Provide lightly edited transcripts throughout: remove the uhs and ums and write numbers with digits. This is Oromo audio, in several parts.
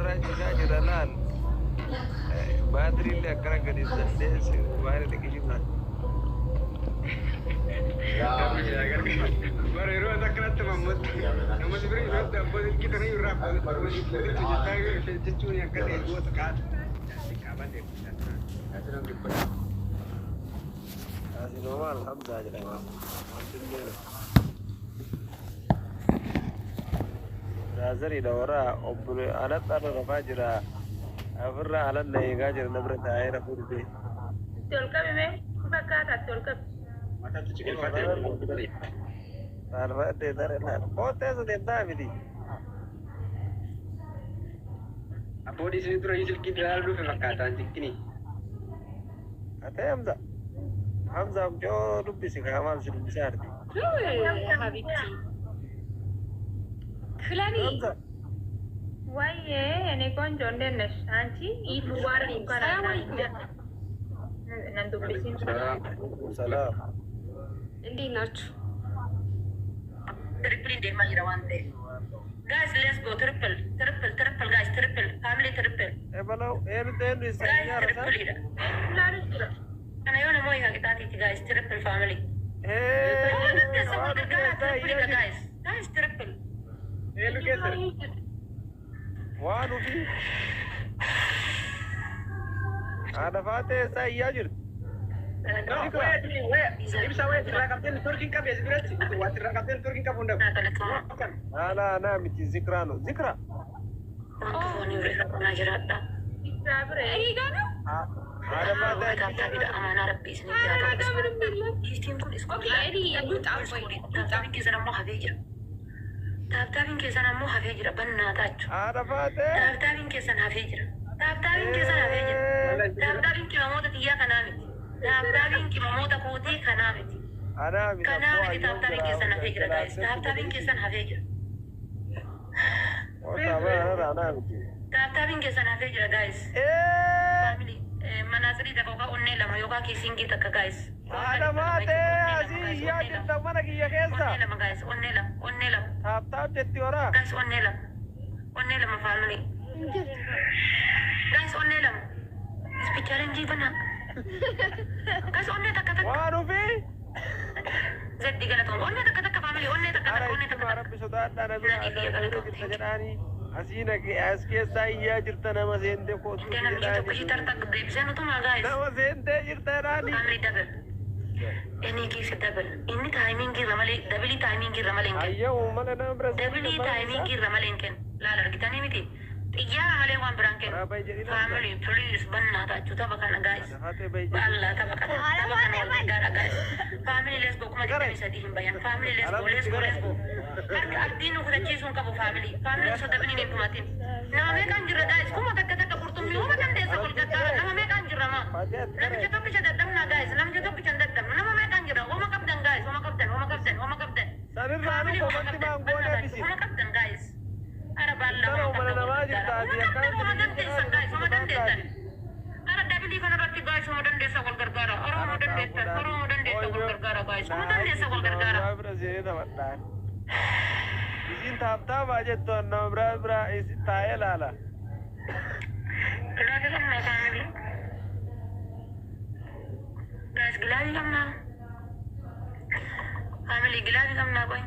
Ofirraa ciisaa jira laal. Baatiriillee akkana gadi dandeessi waan itti kijibna. Bara yeroo ati akkanatti mammattu nama si bira jirutti abbaa silkii tana irraa hojjechaa jechuun akka ta'e goota qaata. Asinoo maal Hamzaa jedhama. Raazariidha warra obbo Alat arra rafaa jira. Ofirraa alan na eegaa jira na bira taa'ee rafuu didee. Itti ol qabi mee fakkaata itti ol qabi. Mataatti ciqilfatee. Saalfadhee tare laal. Koottee sun deemtaa miti. Abboon isin dura silkii ilaaluu dhufe fakkaataan sikkini. Atee Hamza. Hamza amcoo dubbisi kaa maal si dubbisaa arti. حبيبتي ክለኒ Hamza. ወይዬ እኔ ቆንጆ እንዴት ነሽ? አንቺ ኢድ ሙባረክ እንኳን ሰላም አለይኩም። ነን ዱብሲን Salaam. እንዴት ናችሁ? Triple deemaa jira waan ta'eef. Guys, let's go. Triple, triple, triple, guys, triple. Family triple. Ebalau eenyutu eenyu isa Guys, ijaara isaa? triple dha. Kana yoo namoo hiika qixaatiiti, guys, triple family. Ee, Kuma dandeessa wal waan gargaaraa keessaa triple iyyaa dha, jirti. guys. Guys, triple. Eeluu keessa. Waan ofii. Haadha faatee isaa iyyaa jirti. Ibsa wayii irraa qabdeen turkiin qabee si biratti waan irraa qabdeen turkiin qabu hundaaf. Naa galatooma. Haala anaa miti zikraanu. Zikra. Wanti foonii irra qonaa jiraadha. እኔ ጋ ነው። Haadha faatee Warra taaptaabiidha. Amaanaa rabbii isinitti haa ኧረ ta'u. ምንም የለም። Giiftiin kun Okay እኔ ልውጣ፣ ቆይ ልውጣ። Taaptaabiin keessan ammoo hafee jira. Taaptaabiin keessan ammoo hafee jira. Bannaataachuu. Haadha faatee. Taaptaabiin keessan hafee jira. Taaptaabiin keessan hafee jira. Taaptaabiin qimamoota xiyyaa kanaa miti. Taaptaabiin qimamoota kootii kanaa miti. Anaa miti Kanaa abboo miti ayyoon taaptaabiin jira. keessan hafee jira guys. Taaptaabiin keessan hafee jira. Anaa miti. Taaptaabiin keessan hafee jira guys. Ee, Family manaasirii takka yookaan onnee lama yookaan kiisingii takka guys. haadha faatee asii iyyaa jirta mana kiyya keessa. Onnee lama guys. Onnee lama. Onnee lama. Taaptaap jetti horaa. Guys onnee lama. Onnee lama family. Guys onnee lama. Ispichaalenjii banaa. Guys onnee takka takka. Waan ofii. Zeddi galatoom. Onnee takka takka family. Onnee takka Ara takka. Onnee itti takka takka. rabbi sodaadhaa na bira ana jirta jedhaanii asii naqee as keessaa iyyaa jirta nama seentee kootu Intee namichi tokko ishii jedhaanii. tarta deebisee nutumaa guys. Nama seentee jirta jedhaanii. Family double. Inni keessa double. Inni taayimiingii irra malee dabilii taayimiingii irra malee hin kennu. Ayyaa malee nama bira Dabilii taayimiingii irra malee hin kennu. Laala argitanii miti. Xiyyaara malee waan biraan kennu. Family please bannaa taachuu tapha kana guys. Baallaa tapha kana. Tapha kana wal gargaara guys. Family let's go 23,000 hin bayan. Family let's go, let's go, let's go. Harka abdiin nu kutachiisuu hin qabu family. Family osoo dabiliin hin dhumatin. Nama meeqaan jirra guys? Kuma takka takka qurxummii homa dandeessa wal gargaara. Nama meeqaan jirra maa? Namicha tokkicha dadhabnaa guys. Namicha tokkicha hin dadhabnu. Nama meeqaan jirra? Homa qabdan guys. Homa qabdan, homa qabdan, homa qabdan. Sanirraa nu Family homa komatti qabdan. maangoon eebbisi. Homa qabdan guys. Ara baallaa Intala homa humna qabdan wal namaa gargaara. jirta Homa ati qabdan, homa akkanatti dandeessan guys. Homa dandeessan. Ara dabilii kanarratti guys homa dandeessan wal gargaara. Ara homa dandeessan, ara homa dandeessan wal gargaara guys. Homa dandeessan wal gargaara. Bira seenee taphadhaan. Isiin taaptaapaa jettu nama biraa bira taa'ee laala. Gilaabii qabnaa family. Guys gilaabii qabnaa. Family gilaabii qabnaa qoy.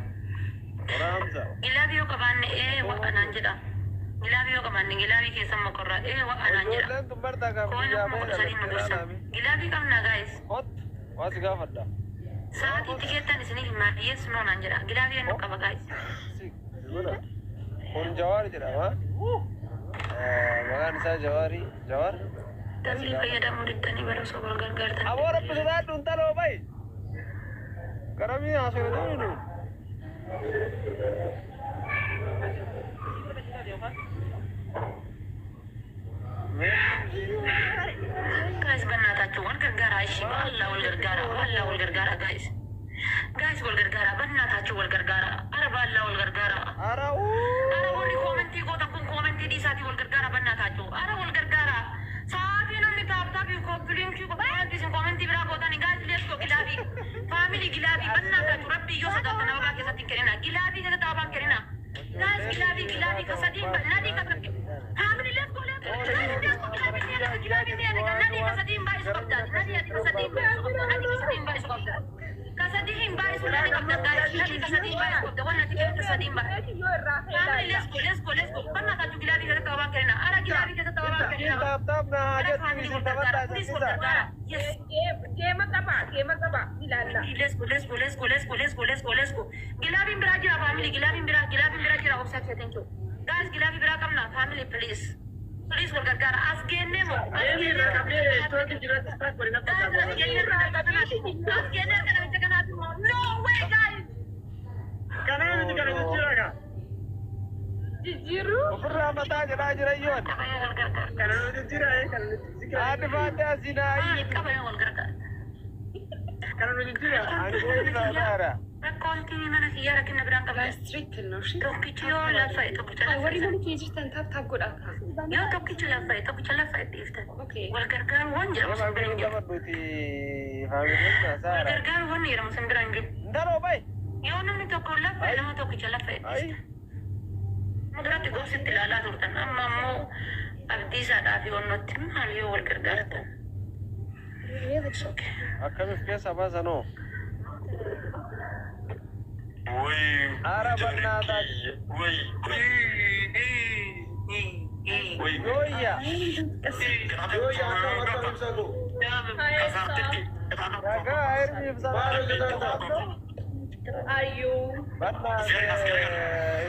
Horaa Hamza. Gilaabii yoo qabaanne ee waqanaan jedha. Gilaabii yoo qabaanne gilaabii keessan mokorraa ee waqanaan jedha. Ijoolleen tun bartaa kan Koona biyyaa kuma bahe kudha sadii nu dhalatte dursa. laalaami. Gilaabii qabnaa guys. Hot waa si gaafadha. Sa'aatii itti keettan isiniif himaa yes no naan jedha. Gilaabii eenyu qaba guys? Kun Jawaar jedhama. Maqaan isaa Jawaarii. Jawaar. Dabilii fayyadamuu diddanii bara osoo wal gargaartan. Aboo rabbi sodaadhu intaloo bahi. Garamii haasofne nu. Guys በእናታችሁ wal gargaaraa እሺ፣ በአላህ wal gargaaraa፣ በአላህ wal gargaaraa guys guys wal gargaaraa፣ በእናታችሁ wal gargaaraa። አረ በአላህ wal gargaaraa። Ara አረ warri koomentii gootan kun koomentii dhiisaatii wal gargaaraa በእናታችሁ። አረ wal gargaaraa. Sa'aatii namni taaptaabii koppiliinkii koppiliinkii isin koomentii biraa gootanii guys let's go gilaabii family gilaabii በእናታችሁ rabbii yoo sodaattan ababaa keessatti hin kennina gilaabii keessatti ababaa hin kennina guys gilaabii gilaabii ka sadiin nadii ka family. Ati kasadii hin baay'isu qabda. Ati kasadii hin baay'isu qabda. Kasadii hin baay'isu illee qabda guys. Ati kasadii hin baay'isu qabda. Waan ati kennitu sadii hin baay'isu. Family, let's go, let's go, let's go. Bannatachu gilaabii keessatti ababaan kennina. Ara gilaabii keessatti ababaan kennina. Tap tap na haa Ara jettu family isin wal gargaara. taphataa Please wal isa. gargaara. Yes. Geema qaba, geema qaba. Ilaalla. Let's go, let's go, let's go, let's go, let's go, let's go, let's go. Gilaabiin biraa jira family, gilaabiin biraa, gilaabiin biraa jira obsa kee, thank you. Guys, gilaabii biraa qabna family, please. Please wal gargaara. As geennee moo? As geennee harka Guys, as geennee harka kanaati. As geennee harka namicha kanaati moo? No way, guys. Kana miti kana jijjiira kaa. Jijjiiruu. Ofirraa mataa jedhaa jira yoon. Qabee wal gargaara. Kana nu jijjiira kana nu jijjiira. Haadhi faatee asii naa Maal iyyitu. qabee wal gargaara? Kana nu jijjiira. Ani goota. Rakkoon timii mana kiyyaa rakkina biraan qabda. Strict ነው። እሺ Tokkichi yoo lafa tokkicha warri lafa mana kee jirtan tap tap godhaa. yoo tokkichi lafa tokkicha lafa dhiiftan. Okay. Wal gargaaru waan jedhamu Nama sin bira hin jiru. taphattuuti faamiliin Wal hasaara. gargaaru waan jedhamu sin bira hin jiru. Intaloo bayi. Yoo namni tokko lafa nama tokkicha lafa Ayi. dhiiftan. Muduratti gobsitti ilaalaa turtan amma ammoo abdiisaadhaa fi onnootti maal yoo wal gargaartan. Akkamiif keessa baasanoo? ወይ Ara bannaataa. ወይ ወይ Yooyya. Yoo akka akka ibsa koo. Ragaa hirmi ibsaa. Maal hojjetaa Ayyuu. Bannaa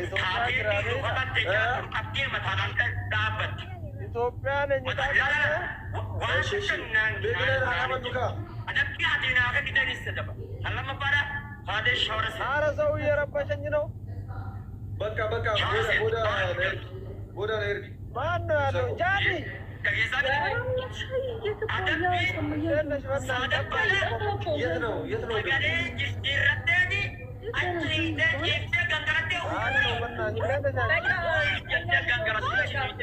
Itoophiyaa jira beektaa? Itoophiyaan eenyutaa jirte? Beeknee haa qabadhu kaa. Haara ሰው እየረበሸኝ ነው። Bakka bakka booda booda na ergi. Booda na ergi. ማን ነው ያለው? ጃኒ እንዴት ነሽ? በእናትህ የት ነው የት ነው? ማን ነው? በእናትህ እንዴት ነሽ አንቺ?